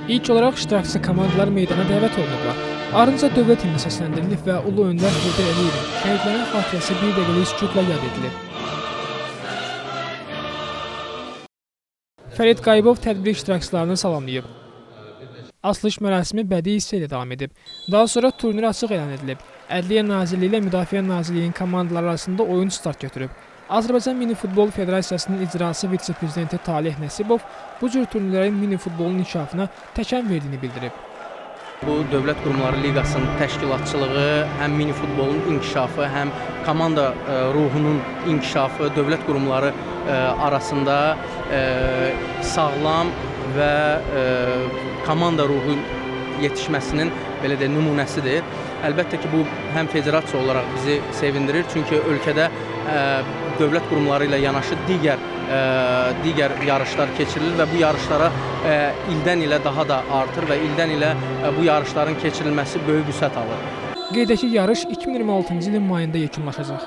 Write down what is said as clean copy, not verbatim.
İlk olaraq iştirakçı komandalar meydana dəvət olunublar. Ardınca dövlət himni səsləndirilib və Ulu Öndər Heydər Əliyevin şəhidlərin xatirəsi bir dəqiqəlik sükutla yad edilib. Fərid Qayıbov tədbir iştirakçılarını salamlayıb. Açılış mərasimi bədii hissə ilə davam edib. Daha sonra turnir açıq elan edilib. Ədliyyə Nazirliyi ilə Müdafiə Nazirliyinin komandaları arasında oyun start götürüb. Azərbaycan Mini Futbol Federasiyasının icraçı vitse-prezidenti Taleh Nəsibov bu cür turnirlərin mini futbolun inkişafına təkan verdiyini bildirib. Bu Dövlət Qurumları Liqasının təşkilatçılığı həm mini futbolun inkişafı, həm komanda ruhunun inkişafı, dövlət qurumları arasında sağlam və komanda ruhu yetişməsinin belə də nümunəsidir. Əlbəttə ki, bu həm federasiya olaraq bizi sevindirir, çünki ölkədə dövlət qurumları ilə yanaşı digər yarışlar keçirilir və bu yarışlara ildən ilə daha da artır və ildən ilə bu yarışların keçirilməsi böyük vüsət alır. Qeyd edək ki, yarış 2026-cı ilin mayında yekunlaşacaq.